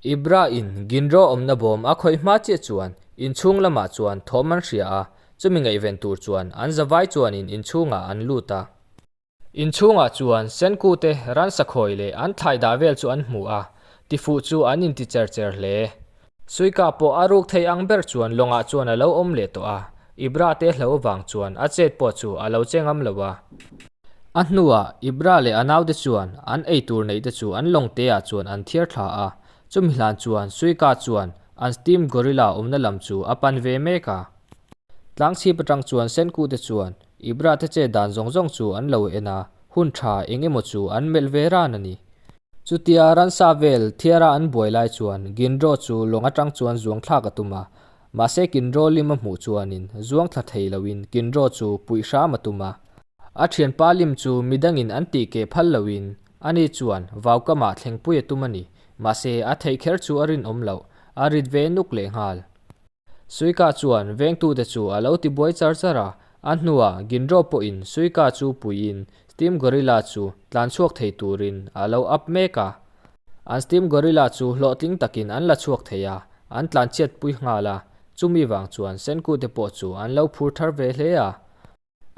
Ibra in Ginro awmna bawm a khawih hma chiah chuan inchhung lamah chuan thawm an hria a, chumi ngaihven tur chuan an zavai chuanin inchhungah an lut a. Inchhungah chuan Senku te ransa khawi leh an thlai dah vel chu an hmu a, tifuh chu an inti cher cher hle. Suika pawh a ruk thei ang ber chuan lawngah chuan a lo awm leh tawh a, Ibra te hlo avang chuan a chet pawh chu a lo che ngam lo a. A hnuah Ibra leh a naute chuan an eitur neih te chu an lawng te ah chuan an thiar thla a, chumi hlan chuan Suika chuan an steam gorilla awmna lam chu a pan ve mek a. Tlangchhip atang chuan Senku te chuan Ibra te chet dan zawng zawng chu an lo en a, hun tha eng emaw chu an melh ve ran a ni. Chutia ransa vel thiara an buai lai chuan Ginro chu lawng atang chuan zuang thlak a tum a, mahse Ginro lim a hmuh chuanin zuang thla thei loin Ginro chu puih hram a tum a. A thianpa lim chu midangin an tih keh phal loin ani chuan vaukamah thlengpui a tum a ni, mahse a theih kher chu a rinawm loh, a rit ve nuk lehnghal. Suika chuan vengtute chu a lo tibuai char char a, a hnuah Ginro pawhin Suika chu puiin Steam Gorilla chu tlan chhuak thei turin a lo up mek a. An Steam Gorilla chu hlawhtling takin an la chhuak thei a, an tlan chhiatpui nghal a, chumi vang chuan Senkute pawh chu an lo phur thar ve hle a.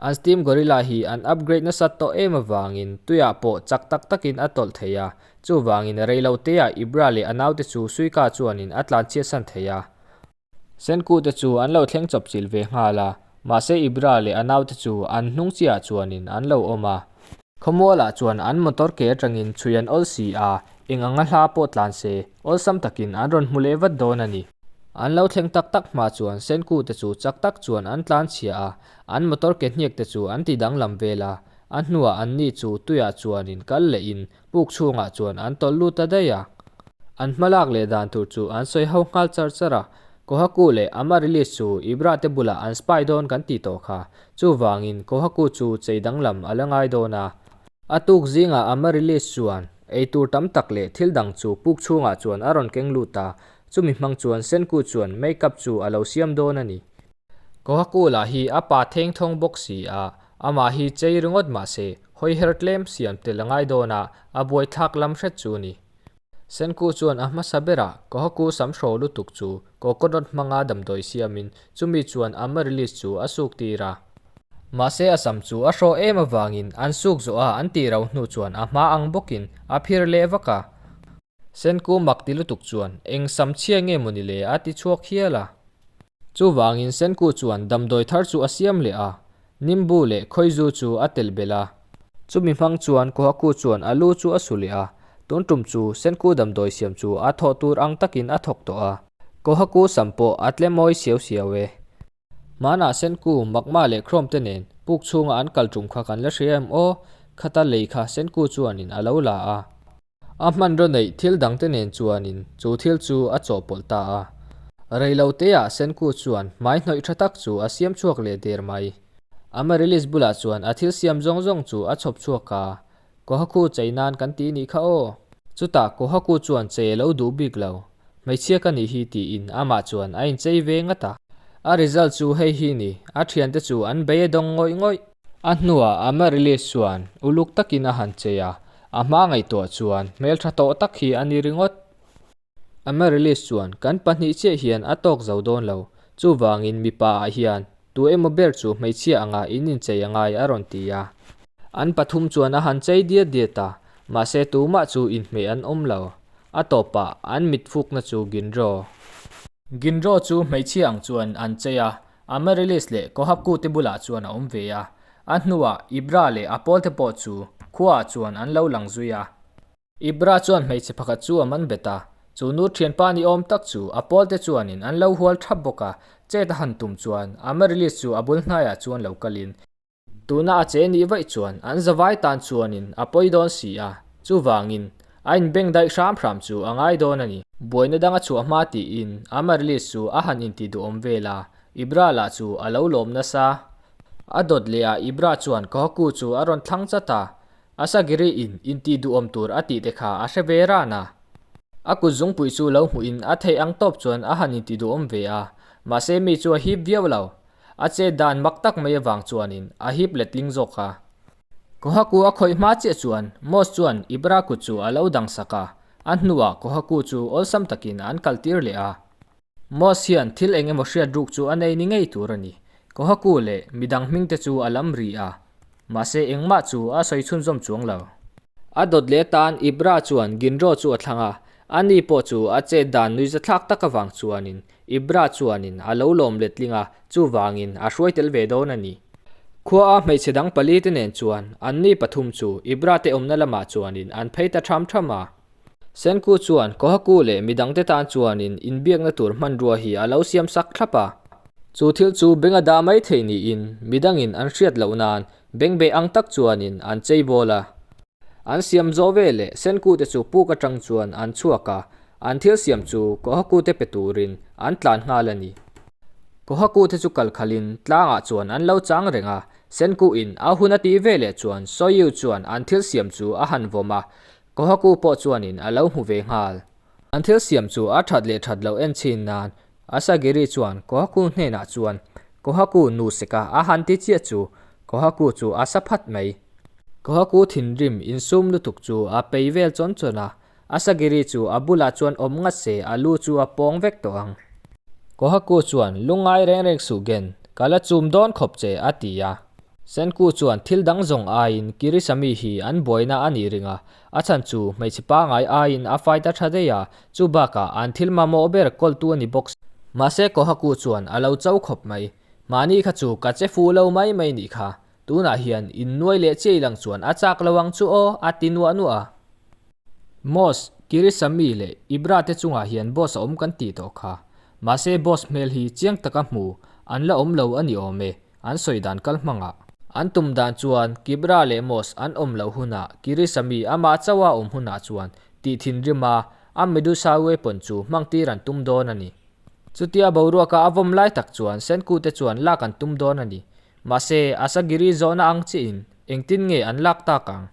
An Steam Gorilla hi an upgrade nasat tawh em avangin tuiah pawh chak tak takin a tawlh thei a, chuvangin reilo teah Ibra leh a naute chu Suika chuanin a tlanchhiatsan thei a. Senku te chu an lo thleng chawpchilh ve nghal a, mahse Ibra leh a naute chu an hnung chiahah chuanin an lo awm a. Khawmualah chuan an motor ke atangin chhui an awl si a, eng anga hla pawh tlan se, awlsam takin an rawn hmu leh vat dawn a ni. An lo thleng tak tak hma chuan Senku te chu chak tak chuan an tlan chhia a, an motor ke hniak te chu an ti danglam vel a, a hnuah an ni chu tuiah chuanin kal lehin puk chhungah chuan an tawlh lut ta daih a. An hmalak leh dan tur chu an sawi ho nghal char char a, Kohaku leh Amaryllis chu Ibra te bulah an spy dawn kan ti tawh kha, chuvangin Kohaku chu chei danglam a la ngai dawn a. A tuk zingah Amaryllis chuan eitur tam tak leh thil dang chu puk chhungah chuan a rawn keng lut a, chumi hmang chuan Senku chuan make-up chu a lo siam dawn a ni. Kohaku lah hi a pa theng thawng bawk si a, amah hi chei ringawt mah se hawiher tlem siam tel a ngai dawn a, a buaithlak lam hret chu a ni. Senku chuan a hmasa berah Kohaku sam hraw lutuk chu coconut hmanga damdawi siamin chumi chuan Amaryllis chu a suk tir a. Mahse a sam chu a hraw em avangin an suk zawh a an tih ro hnu chuan a hma ang bawkin a phir leh vak a. Senku mak ti lutuk chuan eng sam chhia nge mawni le a ti chhuak hial a. Chuvangin Senku chuan damdawi thar chu a siam leh a, Nimbu leh khawizu chu a tel belh a. Chumi hmang chuan Kohaku chuan a lu chu a su leh a, tun tum chu Senku damdawi siam chu a thawh tur ang takin a thawk tawh a. Kohaku sam pawh a tle mawi siau siau e. Hmanah Senku, Magma leh Chrome te nen puk chhunga an kal tum kha kan la hria em aw? Khata lei kha Senku chuanin a lo la a. A hmanraw neih thil dangte nen chuanin chu thil chu a chawhpawlh ta a. Reiloteah Senku chuan hmai hnawih tha tak chu a siam chhuak leh der mai. Amaryllis bulah chuan a thil siam zawng zawng chu a chhawp chhuak a, Kohaku chei nan kan ti nih kha aw. Chutah Kohaku chuan chei a lo duh bik lo. Hmeichhia ka nih hi tiin amah chuan a inchei ve ngat a. A result chu hei hi ni, a thiante chu an bei a dawng ngawih ngawih. A hnuah Amaryllis chuan uluk takin a han chei a, a hma ngaihtuah chuan hmeltha tawh tak hi a ni ringawt. Amaryllis chuan kan pahnih chiah hian a tawk zo dawn lo, chuvangin mipa ah hian tu emaw ber chu hmeichhia anga in inchei a ngai a rawn ti a. An pathum chuan a han chei diat diat a, mahse tumah chu inhmeh an awm lo. A tawpah an mitfukna chu Ginro. Ginro chu hmeichhia ang chuan an chei a, Amaryllis leh Kohaku te bulah chuan a awm ve a, a hnuah Ibra leh a pawlte pawh chu khuaah chuan an lo lang zui a. Ibra chuan hmeichhe pakhat chu a man bet a, chu nu thianpa ni awm tak chu a pawlte chuanin an lo hual thap bawk a, chet a han tum chuan Amaryllis chu a bul hnaiah chuan lo kalin, Tuna a che nih vaih chuan an zavai tan chuanin a pawi dawn si a, chuvangin a inbeng daih hram hram chu a ngai dawn a ni. Buaina dang a chhuah hma tiin Amaryllis chu a han inti duhawm vel a, Ibra lah chu a lo lawm nasa. A dawt leh ah Ibra chuan Kohaku chu a rawn thlang chat a, Asagiri in inti duhawm tur a tih te kha a hre ve ran a. A kut zungpui chu lo hmuhin a theih ang tawp chuan a han inti duhawm ve a, mahse mi chu a hip viau lo. A chet dan mak tak mai avang chuanin a hip letling zawk a. Kohaku a khawih hma chiah chuan Moss chuan Ibra kut chu a lo dang sak a. A hnuah Kohaku chu awlsam takin an kaltir leh a. Moss hian thil eng emaw hriat ruk chu a nei ni ngei tur a ni. Kohaku leh midang hmingte chu a lam ri a, mahse engmah chu a sawi chhunzawm chuang lo. A dawt leh tan Ibra chuan Ginro chu a thlang a, ani pawh chu a chet dan nuihzathlak tak avang chuanin Ibra chuanin a lo lawm letling a, chuvangin a hruai tel ve dawn a ni. Khua a hmeichhe dang pali te nen chuan anni pathum chu Ibra te awmna lamah chuanin an phei ta ṭham ṭham a. Senku chuan Kohaku leh midangte tan chuanin inbiakna tur hmanrua hi a lo siam sak thlap a. Chu thil chu beng a dah mai thei niin midangin an hriat loh nan bengbeh ang tak chuanin an chei bawl a. An siam zawh veleh Senku te chu puk atang chuan an chhuak a, an thil siam chu Kohaku te pe turin an tlan nghal a ni. Kohaku te chu kal khalhin tlangah chuan an lo chang reng a, Senku in a hun a tih veleh chuan Soyu chuan an thil siam chu a han vawm a, Kohaku pawh chuanin a lo hmu ve nghal. An thil siam chu a that leh that loh en chhin nan Asagiri chuan Kohaku hnenah chuan Kohaku nu seka a han ti chiah chu Kohaku chu a sa phat mai. Kohaku thinrim insum lutuk chu a pei vel chawn chawn a, Asagiri chu a bulah chuan awm ngat se a lu chu a pawng vek tawh ang. Kohaku chuan lungngai reng reng suh Gen, ka la chum dawn khawp che a ti a. Senku chuan thil dang zawng aiin Kirisami hi an buaina a nih ring a, a chhan chu hmeichhe pangai aiin a fight a tha daih a, chu bakah an thil mamawh ber kawltu a ni bawk si. Mahse Kohaku chuan a lo cho khawp mai, Mahni kha chu ka che fuh lo mai mai nih kha, tunah hian innuai leh chiai lang chuan a chak lo ang chu aw a ti nuah nuah a. Moss, Kirisami leh Ibra te chungah hian boss a awm kan tih tawh kha, mahse boss hmel hi chiang taka hmu an la awm lo a ni awm e. An sawi dan kal hmangah. An tum dan chuan Kibra leh Mos an awm loh hunah Kirisami amah chauha awm hunah chuan tih thinrima a Medusa weapon chu hmang tir an tum dawn a ni. Chutia boruaka a vawm lai tak chuan Senku te chuan lak an tum dawn a ni. Mahse, Asagiri zawhna ang chiahin engtin nge an lak tak ang?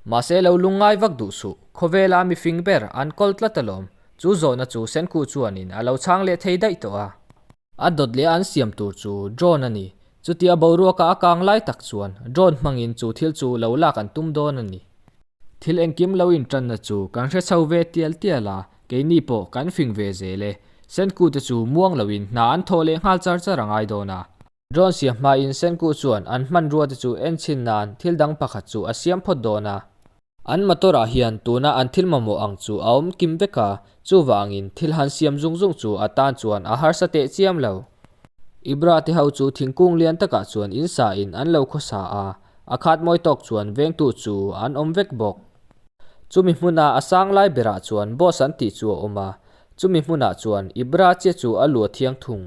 Mahse lo lungngai vak duh suh, khawvela mi fing ber an kawl tlat alawm. Chu zawhna chu Senku chuanin a lo chhang leh thei daih tawh a. A dawt leh an siam tur chu drone a ni. Chutia boruaka a kang lai tak chuan drone hmangin chu thil chu lo lak an tum dawn a ni. Thil engkim lo intanna chu kan hre chho ve tial tial a, keini pawh kan fing ve zel e. Senku te chu muang loin hna an thawh leh nghal char char a ngai dawn a. Drone siam hmain Senku chuan an hmanrua te chu enchhin nan thil dang pakhat chu a siam phawt dawn a. An motor ah hian tuna an thil mamawh ang chu a awm kim vek a, chuvangin thil han siam zung zung chu a tan chuan a harsa teh chiam lo. Ibra te ho chu thingkung lian takah chuan in sa in an lo khawsa a, a khat mawi tawk chuan vengtu chu an awm vek bawk. Chumi hmuna a sang lai berah chuan boss an tih chu a awm a, chumi hmunah chuan Ibra chiah chu a lu a thiang thung.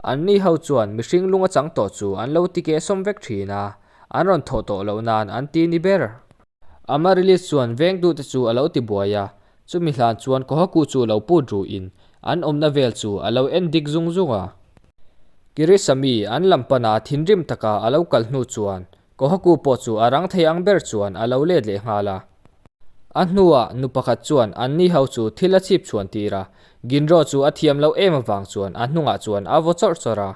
Anni ho chuan mihring lung a chang tawh chu an lo ti keh sawm vek thin a, an rawn thawh tawh loh nan an ti ni ber. Amaryllis chuan vengtute chu a lo ti buai a, chumi hlan chuan Kohaku chu lo put ruhin an awmna vel chu a lo en dik zung zung a. Kirisami an lam pana thinrim taka a lo kal hnu chuan Kohaku pawh chu a rang thei ang ber chuan a lo let leh nghal a. A hnuah nu pakhat chuan anni ho chu thil a chhip chhuan tir a, Ginro chu a thiam loh em avang chuan a hnungah chuan a vaw chawrh chawrh a.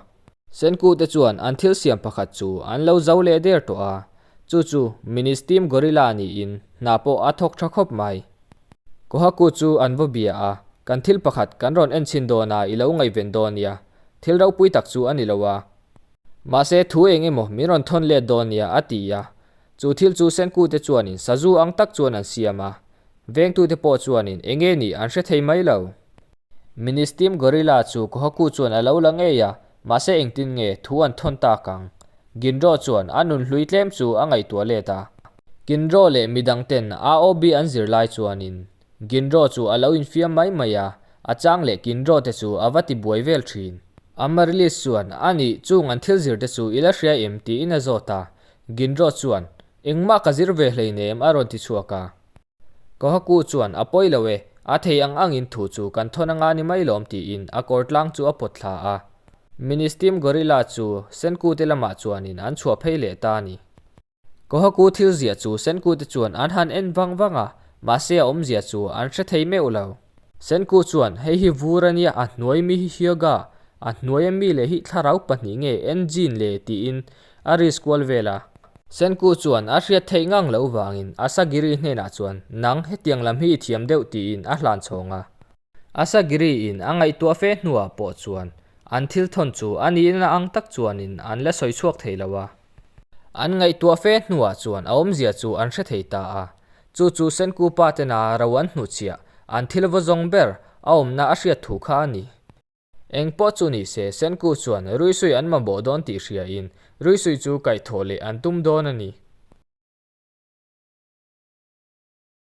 Senku te chuan an thil siam pakhat chu an lo zo leh der tawh a, chu chu Mini Steam Gorilla niin hna pawh a thawk tha khawp mai. Kohaku chu an vaw bia a, Kan thil pakhat kan rawn en chhin dawn a, i lo ngaihven dawn nia. Thil ropui tak chu a ni lo a. Mahse thu eng emaw min rawn thawn let dawn nia a ti a. Chu thil chu Senkute chuanin sazu ang tak chuan an siam a. Vengtute pawh chuanin enge nih an hre thei mai lo. Ministim Gorilla chu Kohaku chuan a lo la ngei a, mahse engtin nge thu an thawn tak ang? Ginro chuan a nunhlui tlem chu a ngaihtuah let a. Ginro leh midangten AOB an zir lai chuanin Ginro chu a lo infiam mai mai a, a chang leh Ginro te chu a va ti buai vel thin. Amaryllis chuan, A nih, chung an thil zir te chu i la hria em? tiin a zawt a. Ginro chuan, Engmah ka zir ve hleinem a rawn ti chhuak a. Kohaku chuan, A pawi lo e, a thei ang angin thu chu kan thawn anga ni mai lawm tiin a kawr tlang chu a pawt thla a. Ministim Gorilla chu Senku te lamah chuanin an chhuah phei leh ta a ni. Kohaku thil ziah chu Senku te chuan an han en vang vang a, mahse a awmzia chu an hre thei meuh lo. Senku chuan, Hei hi vur a nia, a hnuai mi hi Hyoga, a hnuai a mi leh hi thlarau pahnih nge engine le tiin a risk kual vel a. Senku chuan a hriat theih ngang loh vangin Asagiri hnenah chuan, Nang, hetiang lam hi i thiam deuh tiin a hlan chhawng a. Asagiri-in a ngaihtuah fe hnuah pawh chuan an thil thawn chu a nihna ang tak chuanin an la sawi chhuak thei lo a. An ngaihtuah fe hnuah chuan a awmzia chu an hre thei ta a. Chu chu Senku pa tena ro an hnuchhiah, an thil vaw zawng ber a awmna a hriat thu kha a ni. Eng pawh chu ni se, Senku chuan Ruisui an mamawh dawn tih hriain Ruisui chu kaihthawh leh an tum dawn a ni.